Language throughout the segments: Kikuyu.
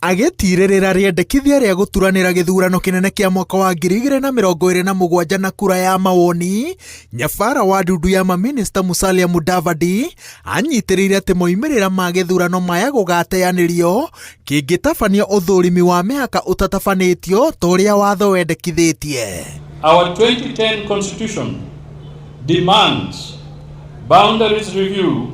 Agĩtiirĩrĩra rĩendekithia rĩa gũturanĩra gĩthurano kĩnene kĩa mwaka wa 2027 na kura ya mawoni, nyabara wa ndundu ya mamĩnĩsta Musalia Mudavadi anyitĩrĩire atĩ moimĩrĩra ma gĩthurano maya gũgateanĩrio kĩngĩtabanio ũthũrimi wa mĩhaka ũtatabanĩtio ta ũrĩa watho wendekithĩtie. Our 2010 constitution demands boundaries review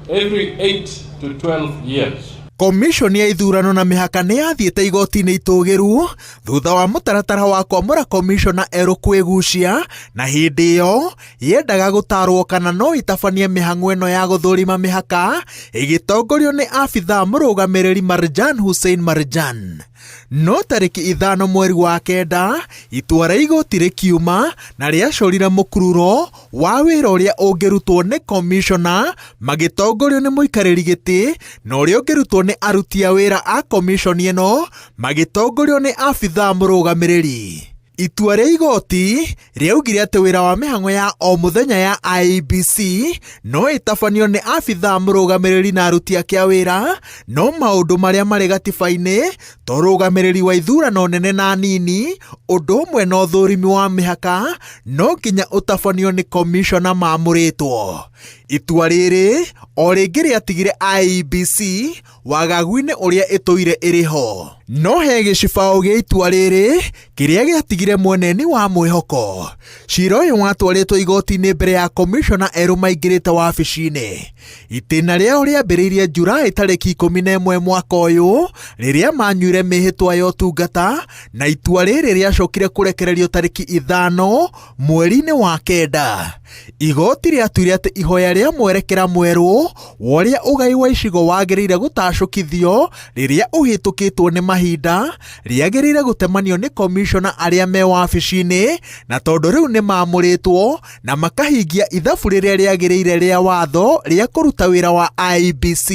every 8 to 12 years. Komishoni ya ithurano na mĩhaka nĩ yathiĩte igoti-inĩ itũgĩru thutha wa mũtaratara wa kwamũra komishona erũ kwĩgucia, na hĩndĩ ĩyo yendaga gũtarwo kana no ĩtabanie mĩhang'o ĩno ya gũthũrima mĩhaka ĩgĩtongorio nĩ abithaa mũrũgamĩrĩri Marjan Hussein Marjan. No tarĩki 5 mweri wa 9 itua rĩa igoti rĩkiuma na rĩacorire mũkururo wa wĩra ũrĩa ũngĩrutwo nĩ komishona magĩtongorio nĩ mũikarĩri gĩtĩ na ũrĩa ũngĩrutwo nĩ aruti a wĩra a komishoni ĩno magĩtongorio nĩ abithaa mũrũgamĩrĩri. Itua rĩa igoti rĩaugire atĩ wĩra wa mĩhang'o ya o mũthenya ya IEBC no ĩtabanio nĩ abithaa mũrũgamĩrĩri na aruti ake a wĩra, no maũndũ marĩa marĩ gatiba-inĩ ta ũrũgamĩrĩri wa ithurano nene na nini, ũndũ ũmwe na ũthũrimi wa mĩhaka no nginya ũtabanio nĩ komishona mamũrĩtwo. Itua rĩrĩ o rĩngĩ rĩatigire IEBC wagagu-inĩ ũrĩa ĩtũire ĩrĩ ho. No he gĩcibaũ gĩa itua rĩrĩ kĩrĩa gĩatigire mweneni wa mwĩhoko. Cira ũyũ watwarĩtwo igoti-inĩ mbere ya komishona erũ maingĩrĩte wabici-inĩ. Itĩna rĩao rĩambĩrĩirie Julaĩ tarĩki 11 mwaka ũyũ rĩrĩa manyuire mĩhĩtwa ya ũtungata, na itua rĩrĩ rĩacokire kũrekererio tarĩki 5 mweri-inĩ wa 9. Igoti rĩatuire atĩ ihoya rĩa mwerekera mwerũ wa ũrĩa ũgai wa icigo wagĩrĩire gũtacũkithio rĩrĩa ũhĩtũkĩtwo nĩ mahinda rĩagĩrĩire gũtemanio nĩ komishona arĩa me wabici-inĩ, na tondũ rĩu nĩ mamũrĩtwo na makahingia ithabu rĩrĩa rĩagĩrĩire rĩa watho rĩa kũruta wĩra wa IEBC,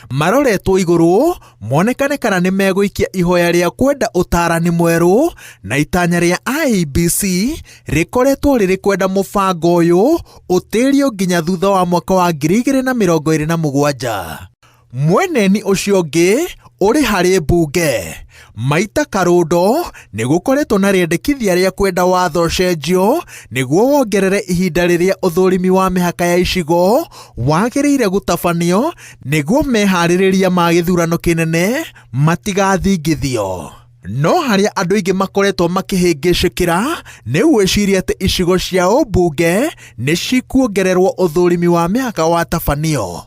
maroretwo igũrũ monekane kana nĩ megũikia ihoya rĩa kwenda ũtarani mwerũ, na itanya rĩa IEBC rĩkoretwo rĩrĩ kwenda mũbango ũyũ ũtĩrio nginya thutha wa mwaka wa 2027. Mweneni ũcio ũngĩ ũrĩ harĩ mbunge Maita Karũndo nĩ gũkoretwo na rĩendekithia rĩa kwenda watho ũcenjio nĩguo wongerere ihinda rĩrĩa ũthũrimi wa mĩhaka ya icigo wagĩrĩire gũtabanio nĩguo meharĩrĩria ma gĩthurano kĩnene matigathingithio. No harĩa andũ aingĩ makoretwo makĩhĩngĩcĩkĩra nĩ gwĩciria atĩ icigo cia ũmbunge nĩ cikuongererwo ũthũrimi wa mĩhaka watabanio.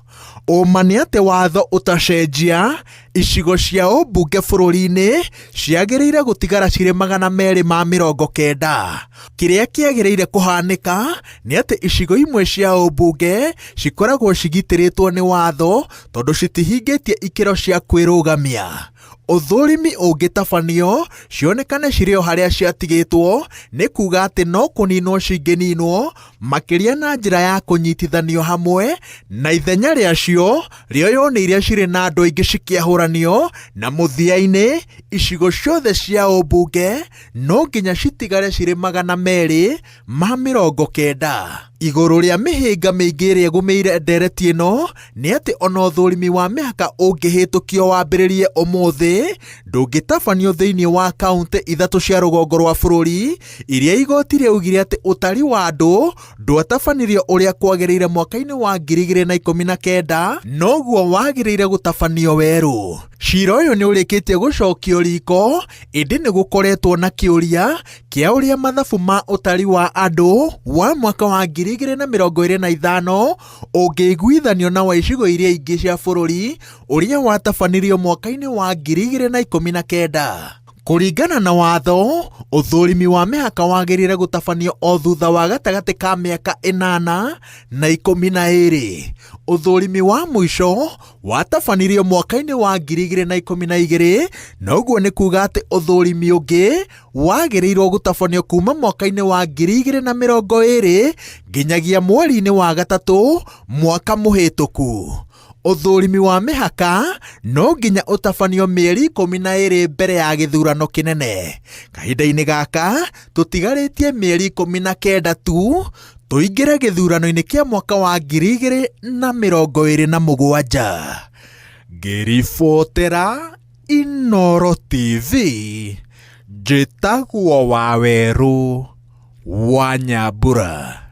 Ũma nĩ atĩ watho ũtacenjia, icigo cia ũmbunge bũrũri-inĩ ciagĩrĩire gũtigara cirĩ 290. Kĩrĩa kĩagĩrĩire kũhanĩka nĩ atĩ icigo imwe cia ũmbunge cikoragwo cigitĩrĩtwo nĩ watho tondũ citihingĩtie ikĩro cia kwĩrũgamia. Ũthũrimi ũngĩtabanio cionekane cirĩ o harĩa ciatigĩtwo nĩ kuga atĩ no kũninwo cingĩninwo makĩria na njĩra ya kũnyitithanio hamwe, na ithenya rĩacio rĩoywo nĩ iria cirĩ na andũ aingĩ cikĩahũranio, na mũthia-inĩ icigo ciothe cia ũmbunge no nginya citigare cirĩ 290. Igũrũ rĩa mĩhĩnga mĩingĩ ĩrĩa ĩgũmĩire ndereti ĩno nĩ atĩ ona ũthũrimi wa mĩhaka ũngĩhĩtũkio wambĩrĩrie ũmũthĩ ndũngĩtabanio thĩinĩ wa kaũntĩ 3 cia rũgongo rwa bũrũri iria igoti rĩaugire atĩ ũtari wa andũ ndwatabanirio ũrĩa kwagĩrĩire mwaka-inĩ wa 2019, noguo wagĩrĩire gũtabanio werũ. Cira ũyũ nĩ ũrĩkĩtie gũcokio riko, ĩndĩ nĩ gũkoretwo na kĩũria kĩa ũrĩa mathabu ma ũtari wa andũ wa mwaka wa 2025 ũngĩiguithanio na wa icigo iria ingĩ cia bũrũri ũrĩa watabanirio mwaka-inĩ wa 2019. Kũringana na watho, ũthũrimi wa mĩhaka wagĩrĩire gũtabanio o thutha wa gatagatĩ ka mĩaka 8 na 12. Ũthũrimi wa mũico watabanirio mwaka-inĩ wa 2012, na ũguo nĩ kuga atĩ ũthũrimi ũngĩ wagĩrĩirwo gũtabanio kuma mwaka-inĩ wa 2020 nginyagia mweri-inĩ wa 3 mwaka mũhĩtũku. Ũthũrimi wa mĩhaka no nginya ũtabanio mĩeri 12 mbere ya gĩthurano kĩnene. Kahinda-inĩ gaka tũtigarĩtie mĩeri 19 tu tũingĩre gĩthurano-inĩ kĩa mwaka wa 2027. Ngĩribotera Inooro TV, njĩtagwo Wawerũ wa Nyambura.